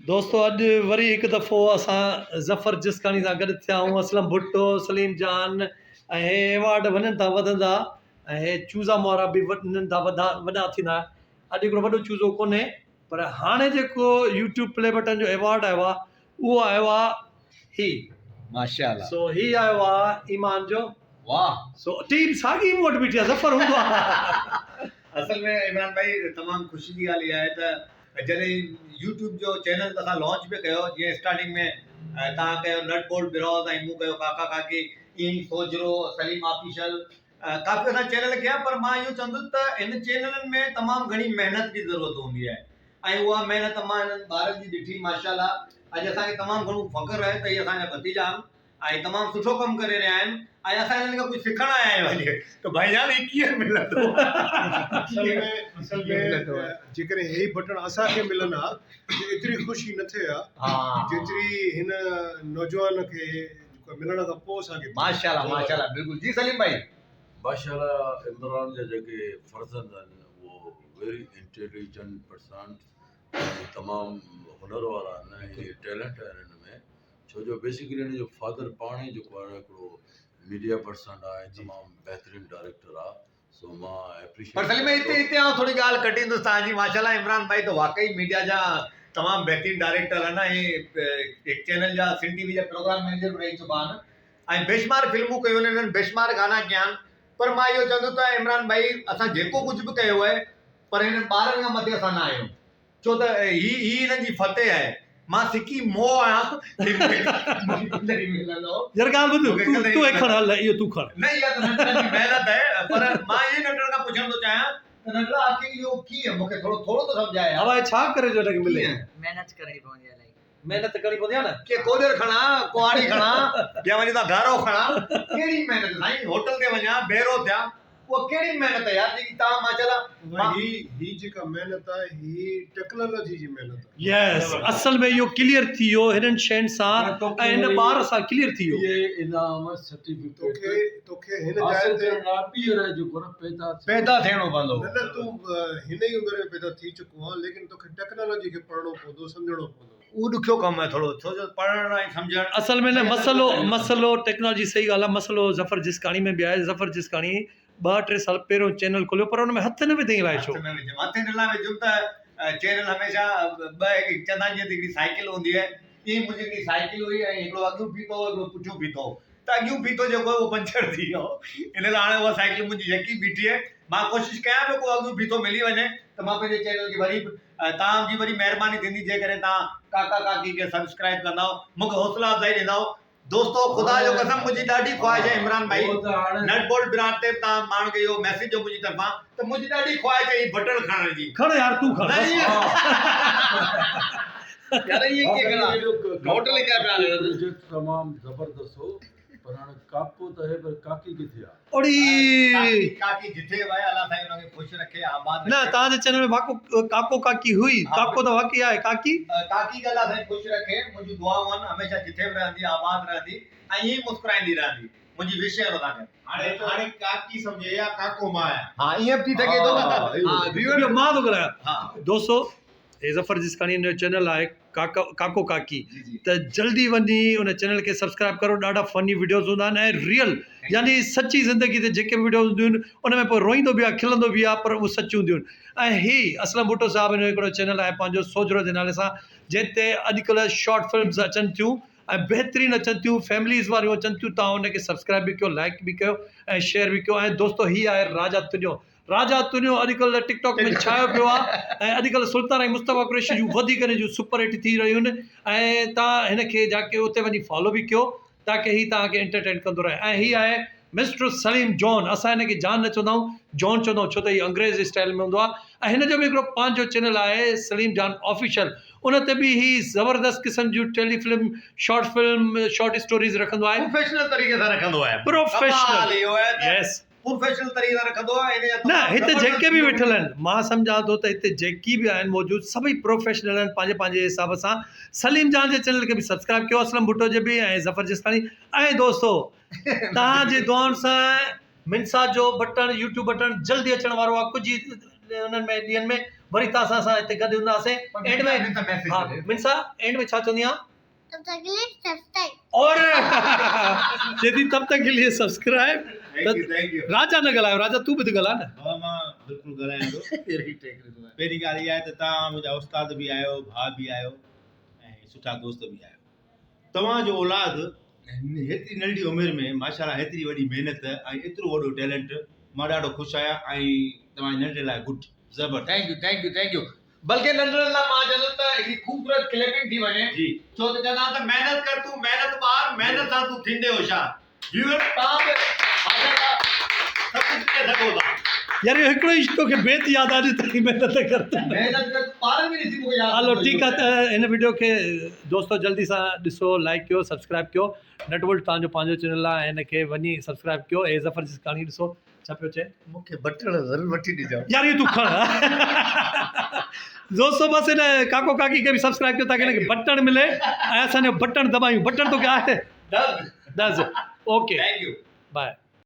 دوستو اڄ وري هڪ دفعو اسان ظفر جسڪاڻي سان گڏ ٿيا آهيون اسلم ڀٽو سليم جان ۽ هي ايوارڊ وڃن ٿا وڌندا ۽ هي چوزا مورا به وڃن ٿا وڌا وڏا ٿيندا اڄ هڪڙو وڏو چوزو ڪونهي پر هاڻي جيڪو يوٽيوب پلي بٽن جو ايوارڊ آيو آهي اهو آيو آهي هي ماشاءالله سو هي آيو آهي ايمان جو واه سو ٽيم ساڳي مون وٽ بيٺي آهي ظفر هوندو آهي. اصل ۾ عمران ڀائي تمام خوشي جي ڳالهه اها آهي ته جڏهن يوٽيوب جو چينل اسان لانچ به ڪيو جيئن اسٽارٽنگ ۾ توهان ڪيو نٽ بولٽ براز ۽ مون ڪيو ڪاڪا ڪاڪي ائين ئي سوجهرو سليم آفيشل ڪافي اسان چينل ڪيا پر مان اهو چوندس ته هن چينلن ۾ تمام گهڻي محنت جي ضرورت هوندي آهي ۽ اها محنت مان هنن ٻارن جي ڏٺي ماشاء الله اڄ اسان کي تمام گهڻو فخر آهي ته هي اسان جا ڀتيجا آهن ۽ تمام سٺو ڪم ڪري رهيا آهن ۽ اسان هنن کان ڪجهه سکڻ آيا آهيون اڄ ته ڀائي جان هي ڪيئن ملندو اصل ۾ اصل ۾ جيڪڏهن هي بٽڻ اسان کي ملن ها ته ايتري خوشي نه ٿئي ها جيتري هن نوجوان کي جيڪو ملڻ کان پوء اسان کي ٿي. ماشاءالله ماشاءالله بلڪل جي سليم ڀائي. ماشاءالله عمران جا جيڪي فرزند آهن اهو ويري انٽيليجنٽ پرسن ۽ تمام هنر وارا آهن ۽ ٽيلنٽ آهن هن ۾ ڇو جو بيسيڪلي هن جو فادر پاڻ ئي جيڪو آهي هڪڙو ميڊيا پرسن آهي تمام بهترين ڊائريڪٽر آهي سو مان اپريشيٽ پر سليم ڀائي هتي هتي آئون ٿوري ڳالهه ڪٽيندس توهان جي ماشاءالله عمران ڀائي ته واقعي ميڊيا جا تمام بهترين ڊائريڪٽر آهن ۽ هڪ چينل جا سنڌ ٽي وي جا پروگرام مئنيجر به رهي چڪا آهن ۽ بيشمار فلمون ڪيون آهن انهن بيشمار گانا ڪيا آهن پر مان اهو چوندس ته عمران ڀائي اسان جيڪو ڪجهه به ڪيو آهي پر هنن ٻارن کان مٿي اسان نه آهيون ڇو ته هي هي هنن جي فتح آهي. مان سڪي مئو آهيان مون کي ڪڏهن ملندو. يار ڳالهه ٻڌ مون کي تون ڪڏهن تون هي کڻ ملندو. هل اهو تون کڻ. نه اها ته ننڍڙن جي محنت آهي پر مان اهو ئي ننڍڙن کان پڇڻ ٿو چاهيان ته ننڍڙا آخر اهو ڪيئن مون کي ٿورو ٿورو ته سمجهاء يار. هوائي ڇا ڪري جو هن کي ملي. ڪيئن؟ محنت ڪرڻي پوندي آهي الائي. محنت ڪرڻي پوندي آهي نه. ڪي ڪوڏر کڻان، ڪهاڙي کڻان يا وڃي اتان گارو کڻان، ڪهڙي محنت سائين هوٽل تي وڃان بيرو ٿيان اها ڪهڙي محنت يار جيڪي توهان ماشاءالله مان. هي هي جيڪا محنت آهي هي ٽيڪنالاجي جي محنت آهي. يس اصل ۾ اهو ڪليئر ٿي ويو هنن شين سان ۽ هن ٻار سان ڪليئر ٿي ويو. اهي انعام سرٽيفڪيٽ توکي توکي هن جاء حاصل تي ڪرڻ لاء ٻيهر جيڪو نه پيدا ٿيڻو پيدا ٿيڻو پوندو. نه نه تون هن ئي عمر ۾ پيدا ٿي چڪو آهين ليڪن توکي ٽيڪنالاجي کي پڙهڻو پوندو سمجهڻو پوندو. اهو ڏکيو ڪم آهي ٿورو ڇو جو پڙهڻ ۽ سمجهڻ. اصل ۾ نه مسئلو مسئلو ٽيڪنالاجي صحيح ڳالهه آهي مسئلو ظفر جسڪاڻي ۾ به آهي ظفر جسڪاڻي ٻه ٽي سال پهريون چينل کوليو پر ان ۾ هٿ نه وڌئين الائي ڇو. هٿ نه وجهيم هٿ ان لاء وجهيم ته چينل هميشه ٻه هڪ چوندا آهن جيئن ته هڪڙي سائيڪل هوندي آهي ائين منهنجي هڪڙي سائيڪل هئي ۽ هڪڙو اڳيون ڦيٿو هو هڪڙو پٺيون ڦيٿو هو ته اڳيون ڦيٿو جيڪو هو اهو پنچر ٿي ويو ان لاء هاڻي اها سائيڪل منهنجي يڪي بيٺي آهي مان ڪوشش ڪيان پيو ڪو اڳيون ڦيٿو ملي وڃي ته مان پنهنجي چينل کي وري به توهان جي وڏي مهرباني ٿيندي جيڪڏهن توهان ڪاڪا ڪاڪي کي سبسڪرائب ڪندؤ مون کي حوصلا افزائي ڏيندؤ دوستو خدا جو قسم منهنجي ڏاڍي خواهش آهي عمران ڀائي نٽ بولٽ براد تي به توهان ماڻهن کي اهو ميسيج ڏيو منهنجي طرفان ته منهنجي ڏاڍي خواهش آهي هي بٽڻ کڻڻ جي کڻ يار تون کڻ نه بس ائين يار ائين ڪيئن کڻان نوٽ لکيا پيا آهن. پروجيڪٽ تمام زبردست هو پر هاڻي ڪاڪو ته آهي پر ڪاڪي ڪٿي آ. اڙي. ڪاڪي ڪاڪي جٿي به آهي الله سائين ان کي خوش رکي آباد نه رکي. توهان جي چينل ۾ واڪو ڪاڪو ڪاڪي هئي ڪاڪو ته واقعي آهي ڪاڪي. ڪاڪي کي الله سائين خوش رکي منهنجون دعائون آهن هميشه جٿي به رهندي آباد رهندي ۽ ائين ئي مسڪرائيندي رهندي منهنجي وش آهي ان سان گڏ. هاڻي هاڻي ڪاڪي سمجهي يا ڪاڪو مان آهيان. ها ائين به ٿي سگهي ٿو نه ها ويور مان ٿو ڳالهايان ها دوستو هي ظفر جسڪاڻي جو چينل آهي ڪاڪا ڪاڪو ڪاڪي ته جلدي وڃي ان چينل کي سبسڪرائب ڪرو ڏاڍا فني وڊيوز هوندا آهن ۽ ريئل يعني سچي زندگي تي جيڪي به وڊيوز هونديون آهن ان ۾ پوء روئيندو به آهي کلندو به آهي پر اهي سچ هونديون آهن ۽ هي اسلم ڀٽو صاحب جو هڪڙو چينل آهي پنهنجو سوجهرو جي نالي سان جنهن تي اڄڪلهه شارٽ فلمز اچن ٿيون ۽ بهترين اچن ٿيون فيمليز واريون اچن ٿيون تان ان کي سبسڪرائب به ڪيو لائڪ به ڪيو ۽ شيئر به ڪيو ۽ دوستو هي آهي راجا تنيو راجا تنيو اڄڪلهه ٽڪ ٽاڪ ۾ ڇايو پيو آ ۽ اڄڪلهه سلطان ۽ مصطفيٰ قريشي جون وڌيڪ هن جون سپر هٽ ٿي رهيون آهن ۽ تان هن کي جاڪي اتي وڃي فالو به ڪيو تاڪه هي توهان کي انٽرٽين ڪندو رهي ۽ هي آهي مسٽر سليم جان اسان هن کي جان نه چوندا آهيون جان چوندا آهيون ڇو ته هي انگريز اسٽائل ۾ هوندو آهي ۽ هن جو به هڪڙو پنهنجو چينل آهي سليم جان آفيشل ان تي به هي زبردست قسم جون tele film short film short stories رکندو آهي پروفيشنل طريقي سان رکندو آهي پروفيشنل يس پروفيشنل طريقي سان رکندو آهي ان جا نه تمام هتي زبردست جيڪي به وڊيو ويٺل آهن مان سمجهان ٿو ته هتي جيڪي به آهن موجود سڀئي پروفيشنل آهن پنهنجي پنهنجي حساب سان سليم جان جي چينل کي به سبسڪرائب ڪيو اسلم ڀٽو جي به ۽ ظفر جسڪاڻي ۽ دوستو توهان جي دعائن سان منسا جو بٽڻ يوٽيوب بٽڻ جلدي اچڻ وارو آهي ڪجهه ئي انهن ۾ ڏينهن ۾ وري توهان سان اسان هتي گڏ هونداسين اينڊ ۾ ها منسا اينڊ ۾ ڇا چوندي آن؟ تب تڪ ڪي لئي سبسڪرائب. اور چئي ٿي تب تڪ ڪي لئي subscribe. Thank you thank you. راجا نه ڳالهايو راجا تون به ته ڳالهاء نه. بابا مان بلڪل ڳالهايان ٿو. پهرين ڳالهه اها آهي ته توهان منهنجا استاد به آهيو ڀاء به آهيو ۽ سٺا دوست به آهيو. توهان جو اولاد هيتري ننڍڙي عمر ۾ ماشاءالله هيتري وڏي محنت ۽ ايترو وڏو ٽيلنٽ مان ڏاڍو خوش آهيان ۽ توهان جي ننڍڙي لاء گڊ زبردست. Thank you thank you thank you بلڪه ننڍڙن لاء مان چوندس ته هڪڙي خوبصورت ڪليپنگ ٿي وڃي جي. ڇو ته چوندا آهن ته محنت ڪر تون محنت ٻار محنت سان تون ٿيندين هوشيار ويوئرس توهان به ماشاءالله سڀ ڪجهه ڪري سگهو ٿا. يار اهو هڪڙو ئي توکي بيت ياد آ اڄ تائين محنت ڪر تون. محنت ڪر تون ٻارن ۾ ڏسي مونکي ياد هلو ٿيندو ٺيڪ اهو آ ته هن وڊيو کي دوستو جلدي سان ڏسو لائيڪ ڪيو سبسڪرائب ڪيو نٽ بولٽ توهان جو پنهنجو چينل آ ۽ هن کي وڃي سبسڪرائب ڪيو اي ظفر جي ڪهاڻي ڏسو ڇا پيو چئي. مون کي بٽڻ ضرور وٺي ڏجو. يار اهو تون کڻ دوستو بس هن ڪاڪو ڪاڪي کي به سبسڪرائب ڪيو تاڪي هن کي بٽڻ ملي ۽ اسان جو بٽڻ دٻايون بٽڻ توکي آهي دز okay thank you by.